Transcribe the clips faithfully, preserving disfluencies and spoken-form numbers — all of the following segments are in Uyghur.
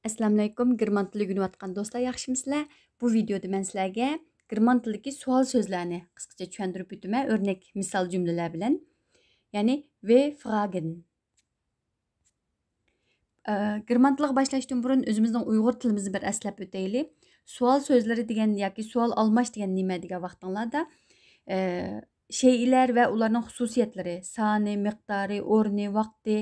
ئەسسالامۇئەلەيكۇم، گېرمان تىلى ئۆگىنىۋاتقان دوستلار، ياخشىمۇسىلەر؟ بۇ ۋىدېيودا مەن سىلەرگە گېرمان تىلىدىكى سوئال سۆزلەرنى قىسقىچە چۈشەندۈرۈپ ئۆتىمەن، ئۆرنەك مىسال جۈملىلەر بىلەن. يەنى، ۋې فراگېن. ئە، گېرمان تىلىغا باشلاشتىن بۇرۇن ئۆزىمىزنىڭ ئۇيغۇر تىلىمىزنى بىر ئەسلەپ ئۆتەيلى. سوئال سۆزلىرى دېگەن ياكى سوئال ئالماش دېگەن نېمە دېگەن ۋاقتىڭلاردا، ئە، شەيئىلەر ۋە ئۇلارنىڭ خۇسۇسىيەتلىرى، سانى، مىقدارى، ئورنى، ۋاقتى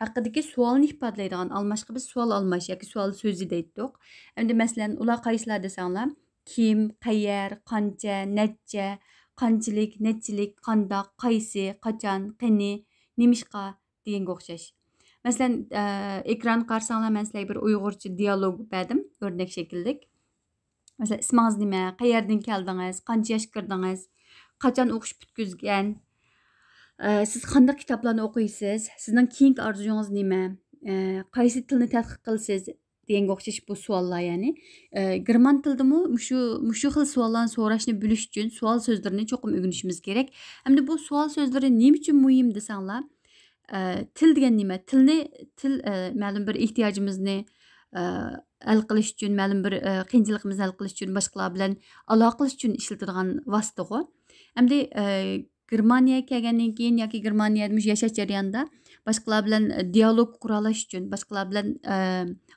ھەققىدىكى سوئالنى ئىپادىلەيدىغان، ئالماشقا بىز سوئال ئالماش ياكى سوئال سۆزى دەيتتۇق. ئەمدى مەسىلەن، ئۇلار قايسىلار دېسەڭلار، كىم، قەيەر، قانچە، نەچچە، قانچىلىك، نەچچىلىك، قانداق، قايسى، قاچان، قېنى، نېمىشقا دېگەنگە ئوخشاش. مەسىلەن، ئە، ئېكرانغا قارىساڭلار، مەن سىلەرگە بىر ئۇيغۇرچە دىئالوگ بەردىم، ئۆرنەك شەكىللىك. مەسىلەن، ئىسمىڭىز نېمە؟ قەيەردىن كەلدىڭىز؟ قانچە ياشقا كىردىڭىز؟ قاچان ئوقۇش پۈتكۈزگەن؟ ئە، سىز قانداق كىتابلارنى ئوقۇيسىز؟ سىزنىڭ كېيىنكى ئارزۇيىڭىز نېمە؟ ئە، قايسى تىلنى تەتقىق قىلىسىز؟ دېگەنگە ئوخشاش بۇ سوئاللار، يەنى، ئە، گېرمان تىلىدىمۇ مۇشۇ، مۇشۇ خىل سوئاللارنى سوراشنى بىلىش ئۈچۈن سوئال سۆزلىرىنى چوقۇم ئۆگىنىشىمىز كېرەك. ئەمدى بۇ سوئال سۆزلىرى نېمە ئۈچۈن مۇھىم دېسەڭلار، ئە، تىل دېگەن نېمە؟ تىلنى، تىل، ئە، مەلۇم بىر ئېھتىياجىمىزنى، ئە، ھەل قىلىش ئۈچۈن، مەلۇم بىر، ئە، قىيىنچىلىقىمىزنى ھەل قىلىش ئۈچۈن، باشقىلار بىلەن ئالاقىلىشىش ئۈچۈن ئىشلىتىدىغان ۋاسىتىغۇ. ئەمدى، ئە، گېرمانىيەگە كەلگەندىن كېيىن ياكى گېرمانىيەدە مۇشۇ ياشاش جەريانىدا باشقىلار بىلەن، ئە، دىئالوگ قۇرالاش ئۈچۈن، باشقىلار بىلەن، ئە،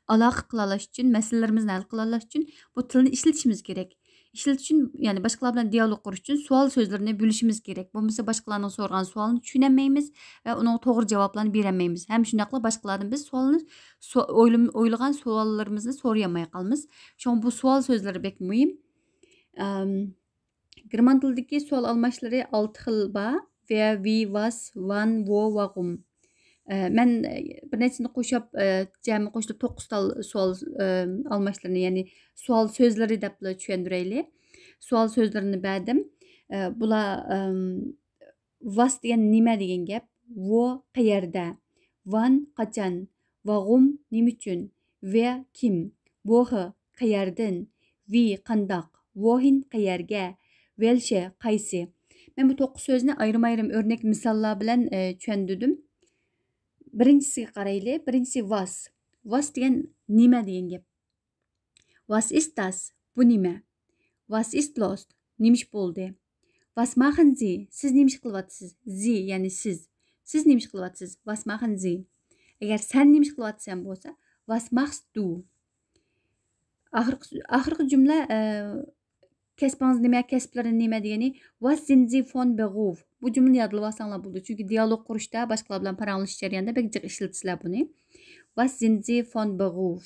ئالاقە قىلالاش ئۈچۈن، مەسىلىلىرىمىزنى ھەل قىلالاش ئۈچۈن بۇ تىلنى ئىشلىتىشىمىز كېرەك. ئىشلىتىش ئۈچۈن، يەنى باشقىلار بىلەن دىئالوگ قۇرۇش ئۈچۈن سوئال سۆزلىرىنى بۆلۈشىمىز كېرەك. بولمىسا باشقىلارنىڭ سورىغان سوئالىنى چۈشىنەلمەيمىز ۋە ئۇنىڭغا توغرا جاۋابلارنى بېرەلمەيمىز. ھەم شۇنداقلا باشقىلاردىن بىز سوئالنى، سو-، ئويلىم-، ئويلىغان سوئاللىرىمىزنى سورىيالماي قالىمىز. شۇڭا بۇ سوئال سۆزلىرى بەك مۇھىم. ئەم، گېرمان تىلىدىكى سوئال ئالماشلىرى ئالتە خىل بار. ۋېر، ۋى، ۋاس، ۋان، ۋو، ۋاغۇم. ئە، مەن، ئە، بىر نەچچىنى قوشۇپ، ئە، جەمئىي قوشۇلۇپ توققۇز تال سوئال، ئە، ئالماشلىرىنى، يەنى سوئال سۆزلىرى دەپلا چۈشەندۈرەيلى. سوئال سۆزلىرىنى بەردىم. ئە، بۇلار، ئەم، ۋاس دېگەن نېمە دېگەن گەپ؟ ۋو قەيەردە؟ ۋان قاچان؟ ۋاغۇم نېمە ئۈچۈن؟ ۋېر كىم؟ ۋوخې قەيەردىن؟ ۋى قانداق؟ ۋوھىن قەيەرگە؟ ۋېلشې قايسى؟ مەن بۇ توققۇز سۆزنى ئايرىم-ئايرىم ئۆرنەك مىساللار بىلەن، ئە، چۈشەندۈردۈم. بىرىنچىسىگە قارايلى. بىرىنچىسى ۋاس. ۋاس دېگەن نېمە دېگەن گەپ. ۋاس ئىست داس؟ بۇ نېمە؟ ۋاس ئىست لوس؟ نېمە ئىش بولدى؟ ۋاس ماخېن زى؟ سىز نېمە ئىش قىلىۋاتىسىز؟ زى، يەنى سىز. سىز نېمە ئىش قىلىۋاتىسىز؟ ۋاس ماخېن زى؟ ئەگەر سەن نېمە ئىش قىلىۋاتىسەن بولسا، ۋاس ماخست دۇ؟ ئاخىرقى، ئاخىرقى جۈملە، ئە، كەسپىڭىز نېمە، كەسىپلىرى نېمە دېگىنى، ۋاس سىند زى فون بېغۇف؟ بۇ جۈملىنى يادلىۋالساڭلار بولىدۇ. چۈنكى دىئالوگ قۇرۇشتا، باشقىلار بىلەن پاراڭلىشىش جەريانىدا بەك جىق ئىشلىتىسىلەر بۇنى. ۋاس سىند زى فون بېغۇف؟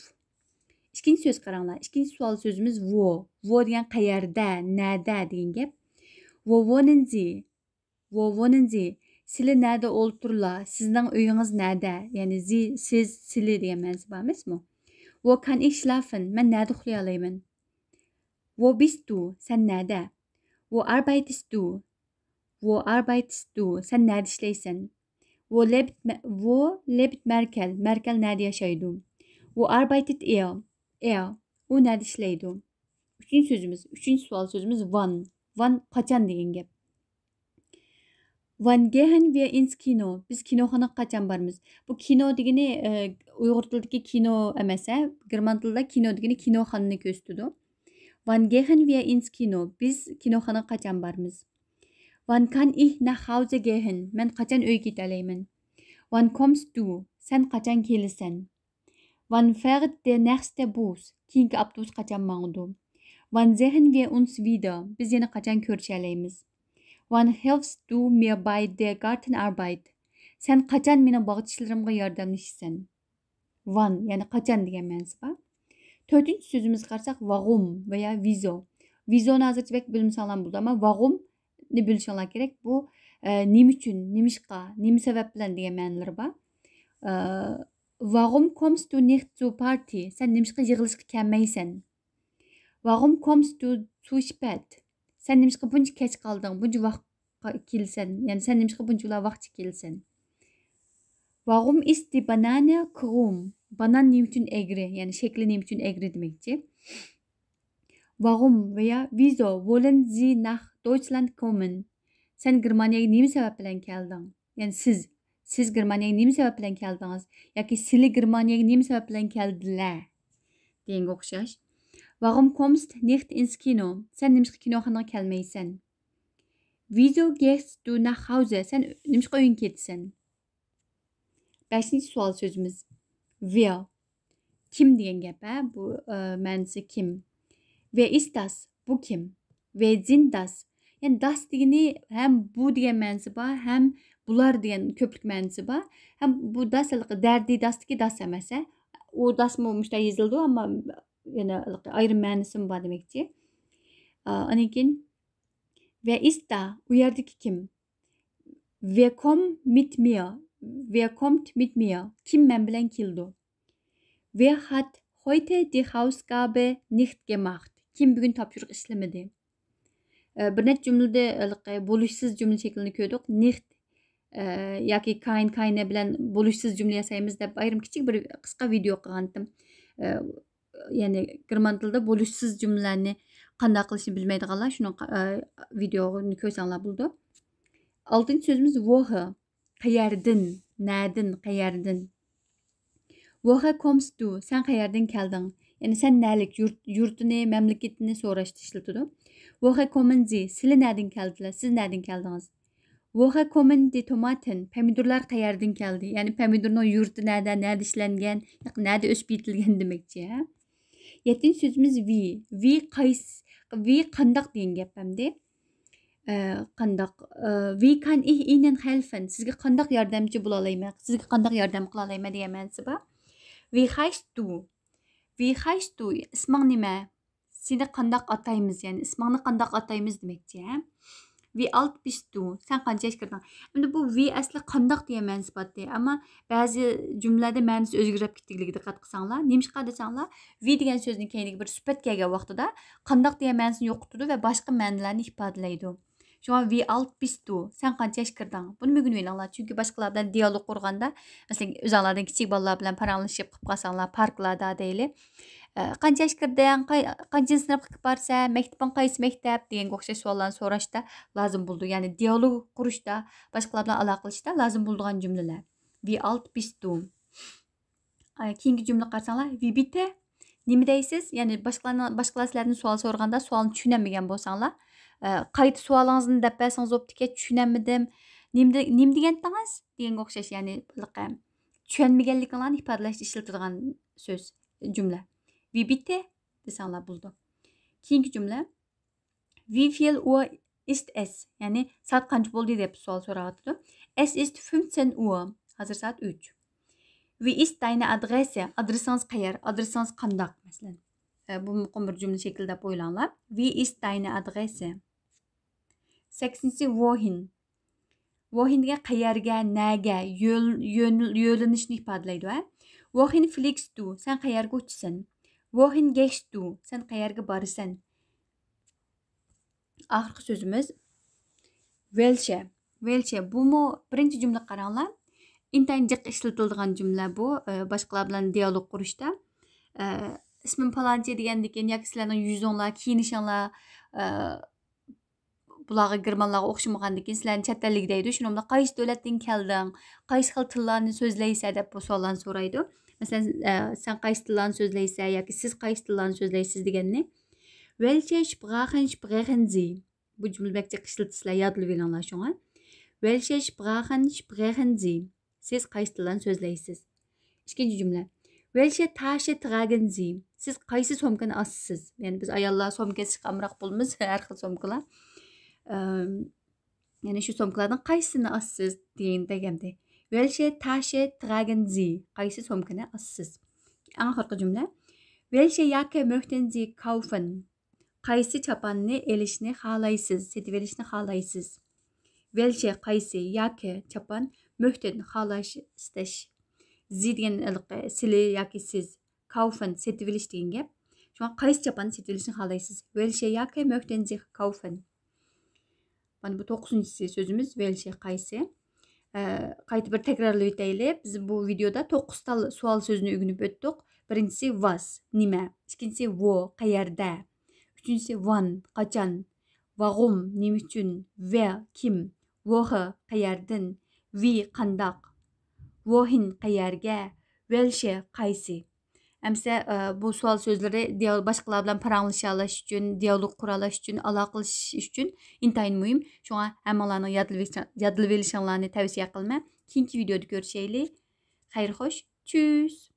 ئىككىنچى سۆز قاراڭلار. ئىككىنچى سوئال سۆزىمىز ۋو. ۋو دېگەن قەيەردە، نەدە دېگەن گەپ. ۋو ۋونىن زى؟ ۋو ۋونىن زى؟ سىلى نەدە ئولتۇرلا؟ سىزنىڭ ئۆيىڭىز نەدە؟ يەنى زى، سىز، سىلى دېگەن مەنىسى بار ئەمەسمۇ؟ ۋو كان ئىھ شلافېن؟ مەن نەدە ئۇخلىيالايمەن؟ ۋو بىست دۇ؟ سەن نەدە؟ ۋو ئاربايتىست دۇ؟ ۋو ئاربايتىست دۇ؟ سەن نەدە ئىشلەيسەن؟ ۋو لېبت مە-، ۋو لېبت مەركەل؟ مەركەل نەدە ياشايدۇ؟ ۋو ئاربايتىت ئېر؟ ئېر، ئۇ نەدە ئىشلەيدۇ؟ ئۈچىنچى سۆزىمىز، ئۈچىنچى سوئال سۆزىمىز ۋان. ۋان قاچان دېگەن گەپ. ۋان گېھېن ۋىر ئىنس كىنو؟ بىز كىنوخانىغا قاچان بارىمىز؟ بۇ كىنو دېگىنى، ئە، ئۇيغۇر تىلىدىكى كىنو ئەمەس، ھە؟ گېرمان تىلىدا كىنو دېگىنى كىنوخانىنى كۆرسىتىدۇ. ۋان گېھېن ۋىر ئىنس كىنو؟ بىز كىنوخانىغا قاچان بارىمىز؟ ۋان كان ئىھ ناخ خاۋزې گېھېن؟ مەن قاچان ئۆيگە كېتەلەيمەن؟ ۋان كومست دۇ؟ سەن قاچان كېلىسەن؟ ۋان فېغت دېر نېخستې بۇس؟ كېيىنكى ئاپتوبۇس قاچان ماڭىدۇ؟ ۋان زېھېن ۋىر ئۇنس ۋىدېر؟ بىز يەنە قاچان كۆرۈشەلەيمىز؟ ۋان خېلفست دۇ مىر باي دېر گارتېن ئاربايت؟ سەن قاچان مېنىڭ باغچە ئىشلىرىمغا ياردەملىشىسەن؟ ۋان، يەنى قاچان دېگەن مەنىسى بار. تۆتىنچى سۆزىمىزگە قارىساق، ۋاغۇم ۋەيا ۋىزو. ۋىزونى ھازىرچە بەك بىلمىسەڭلار بولىدۇ، ئەمما ۋاغۇمنى بىلىشىڭلار كېرەك. بۇ، ئە، نېمە ئۈچۈن، نېمىشقا، نېمە سەۋەب بىلەن دېگەن مەنىلىرى بار. ئە، ۋاغۇم كومست دۇ نىخت زۇ پارتى؟ سەن نېمىشقا يىغىلىشقا كەلمەيسەن؟ ۋاغۇم كومست دۇ سۇ شپەت؟ سەن نېمىشقا بۇنچە كەچ قالدىڭ، بۇنچە ۋاقىت قا-، كېلىسەن؟ يەنى سەن نېمىشقا بۇنچىۋالا ۋاقچە كېلىسەن؟ ۋاغۇم ئىست دى بانانە كرۇم؟ بانان نېمە ئۈچۈن ئەگرى؟ يەنى شەكلى نېمە ئۈچۈن ئەگرى دېمەكچى. ۋاغۇم ۋەيا ۋىزو ۋولېن زى ناخ دويچلاند كومېن؟ سەن گېرمانىيەگە نېمە سەۋەب بىلەن كەلدىڭ؟ يەنى سىز، سىز گېرمانىيەگە نېمە سەۋەب بىلەن كەلدىڭىز؟ ياكى سىلى گېرمانىيەگە نېمە سەۋەب بىلەن كەلدىلە؟ دېگەنگە ئوخشاش. Warum kommst nicht ins Kino؟ سەن نېمىشقا كىنوخانىغا كەلمەيسەن؟ Wieso gehst du nach Hause؟ سەن نېمىشقا ئۆيۈڭگە كېتىسەن؟ بەشىنچى سوئال سۆزىمىز. Wer؟ كىم دېگەن گەپ، ھە؟ بۇ، ئە، مەنىسى كىم؟ Wer ist das؟ بۇ كىم؟ Wer sind das؟ يەنى das دېگىنى ھەم بۇ دېگەن مەنىسى بار، ھەم بۇلار دېگەن كۆپلۈك مەنىسى بار. ھەم بۇ das ھېلىقى der، die، das تىكى das ئەمەس، ھە؟ ئۇ داسمۇ مۇشۇنداق يېزىلىدۇ، ئەمما يەنە ھېلىقى ئايرىم مەنىسىمۇ بار دېمەكچى. ئا، ئاندىن كېيىن، Wer ist da؟ ئۇ يەردىكى كىم؟ Wer kommt mit mir؟ Wer kommt mit mir؟ كىم مەن بىلەن كېلىدۇ؟ Wer hat heute die Hausaufgabe nicht gemacht؟ كىم بۈگۈن تاپشۇرۇق ئىشلىمىدى؟ ئە، بىر نەچچە جۈملىدە ھېلىقى بولۇشسىز جۈملە شەكلىنى كۆردۇق. Nicht، ئە، ياكى kein، keine بىلەن بولۇشسىز جۈملە ياسايمىز دەپ ئايرىم كىچىك بىر قىسقا ۋىدېئو قىلغانتىم. ئە، يەنى گېرمان تىلىدا بولۇشسىز جۈملىلەرنى قانداق قىلىشنى بىلمەيدىغانلار شۇنىڭ، ئە، ۋىدېونى كۆرسەڭلار بولىدۇ. ئالتىنچى سۆزىمىز woher، قەيەردىن، نەدىن، قەيەردىن. Woher kommst du؟ سەن قەيەردىن كەلدىڭ؟ يەنى سەن نەلىك، يۇرت، يۇرتىنى، مەملىكىتىنى سوراشتا ئىشلىتىدۇ. Woher kommen Sie؟ سىلى نەدىن كەلدىلەر؟ سىز نەدىن كەلدىڭىز؟ Woher kommen die Tomaten؟ پەمىدۇرلار قەيەردىن كەلدى؟ يەنى پەمىدۇرنىڭ يۇرتى نەدە، نەدە ئىشلەنگەن، نەدە ئۆسۈپ يېتىلگەن دېمەكچى، ھە؟ يەتتىنچى سۆزىمىز wie. Wie قايس-، wie قانداق دېگەن گەپ ئەمدى. ئە، قانداق، ئە، Wie kann ich Ihnen helfen؟ سىزگە قانداق ياردەمچى بولالايمەن؟ سىزگە قانداق ياردەم قىلالايمەن دېگەن مەنىسى بار. Wie heißt du؟ Wie heißt du؟ ئىسمىڭ نېمە؟ سېنى قانداق ئاتايمىز؟ يەنى ئىسمىڭنى قانداق ئاتايمىز دېمەكچى، ھە؟ Wie alt bist du؟ سەن قانچە ياشقا كىردىڭ؟ ئەمدى بۇ wie ئەسلى قانداق دېگەن مەنىسى بارتى. ئەمما بەزى جۈملىلەردە مەنىسى ئۆزگىرىپ كېتىدىلىكى، دىققەت قىلساڭلار. نېمىشقا دېسەڭلار، wie دېگەن سۆزنىڭ كەينىگە بىر سۈپەت كەلگەن ۋاقتىدا قانداق دېگەن مەنىسىنى يوقىتىدۇ ۋە باشقا مەنىلەرنى ئىپادىلەيدۇ. شۇڭا wie alt bist du؟ سەن قانچە ياشقا كىردىڭ؟ بۇنى ئۆگىنىۋېلىڭلار. چۈنكى باشقىلار بىلەن دىئالوگ قۇرغاندا، مەسىلەن، ئۆزۈڭلاردىن كىچىك بالىلار بىلەن پاراڭلىشىپ قىلىپ قالساڭلار، پاركلاردا دەيلى، ئە، قانچە ياشقا كىردىڭ؟ قاي-، قانچىنچى سىنىپقا بارىسەن؟ مەكتىپىڭ قايسى مەكتەپ؟ دېگەنگە ئوخشاش سوئاللارنى سوراشتا لازىم بولىدۇ. يەنى دىئالوگ قۇرۇشتا، باشقىلار بىلەن ئالاقىلىشىشتا لازىم بولىدىغان جۈملىلەر. Wie alt bist du؟ ئە، كېيىنكى جۈملىگە قارىساڭلار، wie bitte؟ نېمە دەيسىز؟ يەنى باشقىلارنىڭ، باشقىلار سىلەردىن سوئال سورىغاندا سوئالنى چۈشىنەلمىگەن بولساڭلار، ئە، قايتا سوئالىڭىزنى دەپ بەرسىڭىز بوپتىكەن، چۈشىنەلمىدىم. نېمە دە-، نېمە دېگەنتىڭىز؟ دېگەنگە ئوخشاش، يەنى ھېلىقى چۈشەنمىگەنلىكىڭلارنى ئىپادىلەشتە ئىشلىتىدىغان سۆز، جۈملە. Wie bitte؟ دېسەڭلار بولىدۇ. كېيىنكى جۈملە. Wie viel Uhr ist es؟ يەنى سائەت قانچە بولدى دەپ سوئال سوراۋاتىدۇ. Es ist fünfzehn Uhr. ھازىر سائەت ئۈچ. Wie ist deine Adresse؟ ئادرېسىڭىز قەيەر؟ ئادرېسىڭىز قانداق؟ مەسىلەن، ئە، بۇ مۇقىم بىر جۈملە شەكلى دەپ ئويلاڭلار. Wie ist deine Adresse؟ سەككىزىنچىسى wohin. Wohin دېگەن قەيەرگە، نەگە، يۆل-، يۆن-، يۆلىنىشنى ئىپادىلەيدۇ، ھە؟ Wohin fliegst du؟ سەن قەيەرگە ئۇچىسەن؟ Wohin gehst du؟ سەن قەيەرگە بارىسەن؟ ئاخىرقى سۆزىمىز welche. Welche، بۇمۇ بىرىنچى جۈملىگە قاراڭلار. ئىنتايىن جىق ئىشلىتىلىدىغان جۈملە بۇ، ئە، باشقىلار بىلەن دىئالوگ قۇرۇشتا. ئە، ئىسمىم پالانچى دېگەندىكىن ياكى سىلەرنىڭ يۈزۈڭلار، كىيىنىشىڭلار، ئە، بۇلارغا، گېرمانلارغا ئوخشىمىغاندىكىن سىلەرنى چەت ئەللىك دەيدۇ. شۇنىڭ بىلەن قايسى دۆلەتتىن كەلدىڭ، قايسى خىل تىللارنى سۆزلەيسەن دەپ بۇ سوئاللارنى سورايدۇ. مەسىلەن، ئە، سەن قايسى تىللارنى سۆزلەيسەن ياكى سىز قايسى تىللارنى سۆزلەيسىز دېگەننى. Welche Sprachen sprechen Sie؟ بۇ جۈملە بەك جىق ئىشلىتىسىلەر، يادلىۋېلىڭلار شۇڭا. Welche Sprachen sprechen Sie؟ سىز قايسى تىللارنى سۆزلەيسىز؟ ئىككىنچى جۈملە. Welche Tasche tragen Sie؟ سىز قايسى سومكىنى ئاسىسىز؟ يەنى بىز ئاياللار سومكا ئېسىشقا ئامراق بولىمىز، ھەر خىل سومكىلار. ئەم، يەنى شۇ سومكىلاردىن قايسىسىنى ئاسىسىز دېگەن، دېگەندە. Welche Tasche tragen Sie؟ قايسى سومكىنى ئاسىسىز؟ ئەڭ ئاخىرقى جۈملە. Welche Jacke möchten Sie kaufen؟ قايسى چاپاننى ئېلىشنى خالايسىز، سېتىۋېلىشنى خالايسىز؟ Welche قايسى، Jacke چاپان، möchten خالاش، ئىستەش. Sie دېگەن ھېلىقى سىلى ياكى سىز، kaufen سېتىۋېلىش دېگەن گەپ. شۇڭا قايسى چاپاننى سېتىۋېلىشنى خالايسىز؟ Welche Jacke möchten Sie kaufen؟ مانا بۇ توققۇزىنچىسى سۆزىمىز، welche قايسى. ئە، قايتا بىر تەكرارلىۋېتەيلى. بىز بۇ ۋىدېودا توققۇز تال سوئال سۆزىنى ئۆگىنىپ ئۆتتۇق. بىرىنچىسى was، نېمە؟ ئىككىنچىسى wo، قەيەردە؟ ئۈچىنچىسى wann، قاچان؟ Warum، نېمە ئۈچۈن؟ Wer، كىم؟ Woher، قەيەردىن؟ Wie، قانداق؟ Wohin، قەيەرگە؟ Welche، قايسى؟ ئەمسە، ئە، بۇ سوئال سۆزلىرى دىيال-، باشقىلار بىلەن پاراڭلىشالاش ئۈچۈن، دىيالوگ قۇرالاش ئۈچۈن، ئالاقىلىشىش ئۈچۈن ئىنتايىن مۇھىم. شۇڭا ھەممىڭلارنىڭ يادلىۋېلىشىڭ-، يادلىۋېلىشىڭلارنى تەۋسىيە قىلىمەن. كېيىنكى ۋىدېيودا كۆرۈشەيلى. خەير خوش. چۈس.